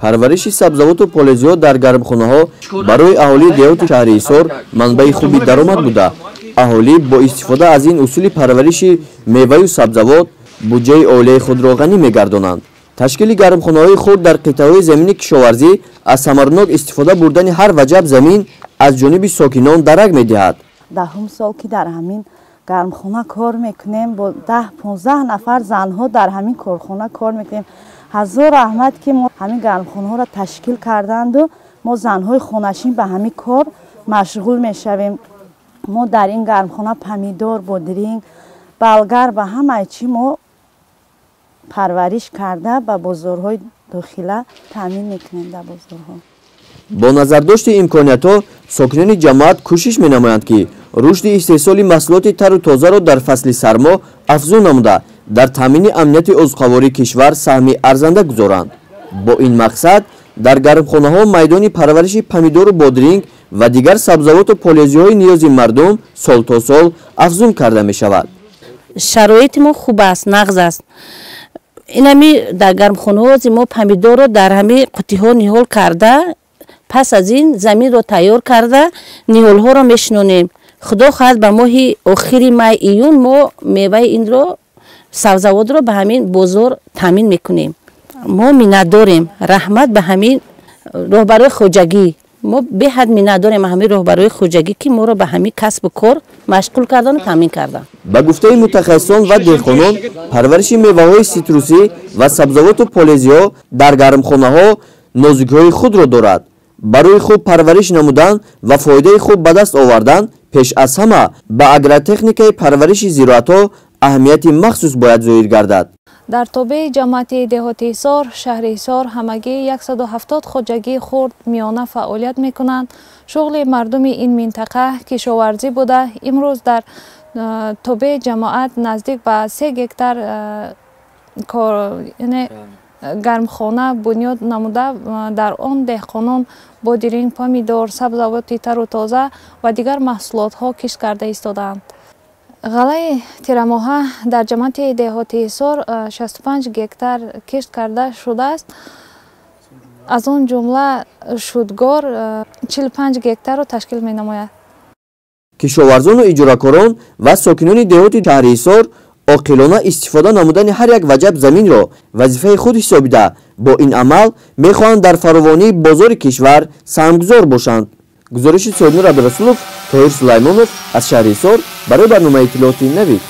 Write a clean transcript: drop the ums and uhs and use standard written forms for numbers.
Парвариши сабзавоту полезиҳо дар гармхонаҳо барои аҳолии деҳоти шаҳри Ҳисор манбаи хуби даромад буда, аҳолӣ бо истифода аз ин усули парвариши меваю сабзавот буҷаи оилаи худро ғанӣ мегардонанд. Ташкили гармхонаҳои хурд дар қитъаҳои замини кишоварзӣ аз самарнок истифода бурдани ҳар ваҷаб замин аз ҷониби сокинон дарак медиҳад. Даҳум сол ки дар ҳамин гармхона кор мекунем, бо 10-15 нафар занҳо дар ҳамин корхона кор мекунем. Ҳазор раҳмат, ки мо ҳамин гармхонаҳоро ташкил карданду мо занҳои хонашин ба ҳамин кор машғул мешавем. Мо дар ин гармхона помидор, бодринг, болгар ба ҳамаи чӣ мо парвариш карда, ба бозорҳои дохила таъмин мекунем дар бозорҳо. Бо назардошти имкониятҳо сокинони ҷамоат кӯшиш менамоянд, ки рушди истеҳсоли маҳсулоти тару тозаро дар фасли сармо афзун намуда, дар таъмини амнияти озуқавории кишвар саҳми арзанда гузоранд. Бо ин мақсад дар гармхонаҳо майдони парвариши помидору бодринг ва дигар сабзавоту полезиҳои ниёзи мардум сол то сол афзун карда мешавад. Шароити мо хуб аст, нағз аст. Инами дар гармхонаҳо мо помидорро дар ҳами қуттиҳо ниҳол карда, пас аз ин заминро тайёр карда, ниҳолҳоро мешинонем. Худо хоҳад, ба моҳи охири май, июн мо меваи инро, сабзавотро ба ҳамин бозор таъмин мекунем. Мо миннатдорем, раҳмат ба ҳамин роҳбарои хоҷагӣ. Мо беҳад миннатдорем ҳамин роҳбарои хоҷагӣ, ки моро ба ҳамин касбу кор машғул кардану таъмин карданд. Ба гуфтаи мутахассисон ва деҳқонон, парвариши меваҳои ситрусӣ ва сабзавоту полезиҳо дар гармхонаҳо нозукиҳои худро дорад. Барои хуб парвариш намудан ва фоидаи хуб ба даст овардан, пеш аз ҳама ба агротехникаи парвариши зироатҳо аҳамияти махсус бояд зоҳир гардад. Дар тобеи ҷамоати деҳоти Ҳисор, шаҳри Ҳисор, ҳамагӣ 170 хоҷагии хурд, миёна фаъолият мекунанд. Шуғли мардуми ин минтақа кишоварзӣ буда, имрӯз дар тобеи ҷамоат наздик ба 3 гектар гармхона бунёд намуда, дар он деҳқонон бодиринг, помидор, сабзавоти тару тоза ва дигар маҳсулотҳо кишт карда истодаанд. Ғаллаи тирамоҳа дар ҷамоати деҳоти Ҳисор 65 гектар кишт карда шудааст. Аз он ҷумла шудгор 45 гектарро ташкил менамояд. Кишоварзону иҷоракорон ва сокинони деҳоти шаҳри Ҳисор оқилона истифода намудани ҳар як ваҷаб заминро вазифаи худ ҳисобида, бо ин амал мехоҳанд дар фаровонии бозори кишвар саҳмгузор бошанд. Гузориши Соҳибнур Абдурасулов, Тоҳир Сулаймонов аз шаҳри Ҳисор барои барномаи иттилоотии Навид.